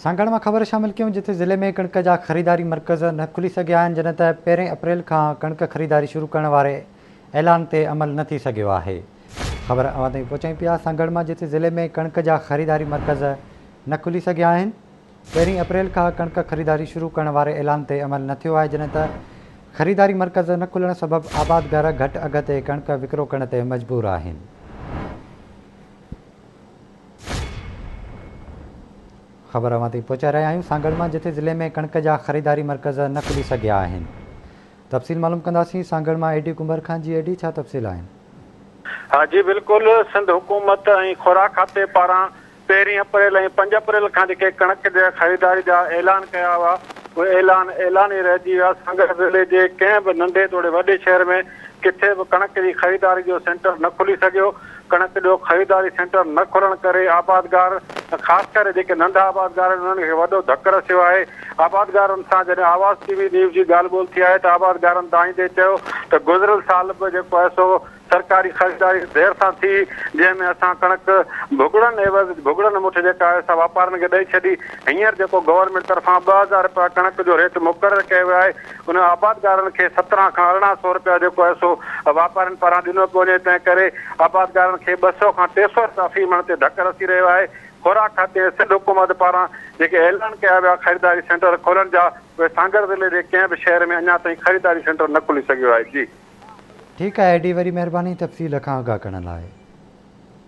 سانگهڙ مان خبر شامل ڪيون جتي ضلعي ۾ ڪڻڪ جا خريداري مرڪز نه کلي سگهيا آهن جڏهن ته پهرين اپريل کان ڪڻڪ خريداري شروع ڪرڻ واري اعلان تي عمل نه ٿي سگهيو آهي خبر اوهان تائين پهچايون پيا سانگهڙ مان جتي ضلعي ۾ ڪڻڪ جا خريداري مرڪز نه کلي سگهيا آهن پهرين اپريل کان ڪڻڪ خريداري شروع ڪرڻ واري اعلان تي عمل نه ٿيو آهي جڏهن ته خريداري مرڪز نه کلڻ سبب آبادگار گهٽ اگهه تي ڪڻڪ وڪرو ڪرڻ تي مجبور آهن. خبر اوهان تائين پهچائي رهيا آهيون سانگهڙ مان جتي ضلعي ۾ ڪڻڪ جا خريداري مرڪز نه کلي سگهيا آهن تفصيل معلوم ڪنداسين سانگهڙ مان اي ڊي ڪنڀر خان جي اي ڊي ڇا تفصيل آهن. ها جي بلڪل سنڌ حڪومت ۽ خوراڪ کاتي پاران پهرين اپريل ۽ پنج اپريل کان جيڪي ڪڻڪ جي خريداري جا اعلان ڪيا هئا اهي اعلان اعلان ئي رهجي ويا سانگهڙ ضلعي جي ڪنهن به ننڍي توڙي وڏي شهر ۾ ڪٿي به ڪڻڪ جي خريداري جو سينٽر نه کلي سگهيو ڪڻڪ جو خريداري سينٽر نه کلڻ ڪري آبادگار خاص ڪري جيڪي ننڍا آبادگار آهن انهن کي وڏو ڌڪ رسيو آهي. آبادگارن سان جڏهن آواز ٽي وي نيوز جي ڳالهه ٻولهه ٿي آهي ته آبادگارن دانهيندي چيو ته گذريل سال به جيڪو آهي سو سرڪاري خريداري دير سان ٿي جنهن ۾ اسان ڪڻڪ ڀڳڙن عيوض ڀڳڙن مٺ جيڪا آهي سا واپارين کي ڏئي ڇڏي هينئر جيڪو گورنمينٽ طرفان 2000 رپيا ڪڻڪ جو ريٽ مقرر ڪيو ويو آهي انهن آبادگارن کي 17 کان 18 سو رپيا جيڪو آهي سو واپارين پاران ڏنو پيو وڃي، تنهن ڪري آبادگارن کي 200 کان 300 رپيا في مڻ تي ڌڪ رسي رهيو آهي. خوراڪ کاتي ۽ سنڌ حڪومت پاران جيڪي اعلان ڪيا ويا خريداري سينٽر کولڻ جا اهي سانگهڙ ضلعي جي ڪنهن به شهر ۾ اڃا تائين خريداري سينٽر نه کلي سگهيو آهي. جي. ٺيڪ آهي ايڊي وري مهرباني تفصيل کان آگاهه ڪرڻ لاء.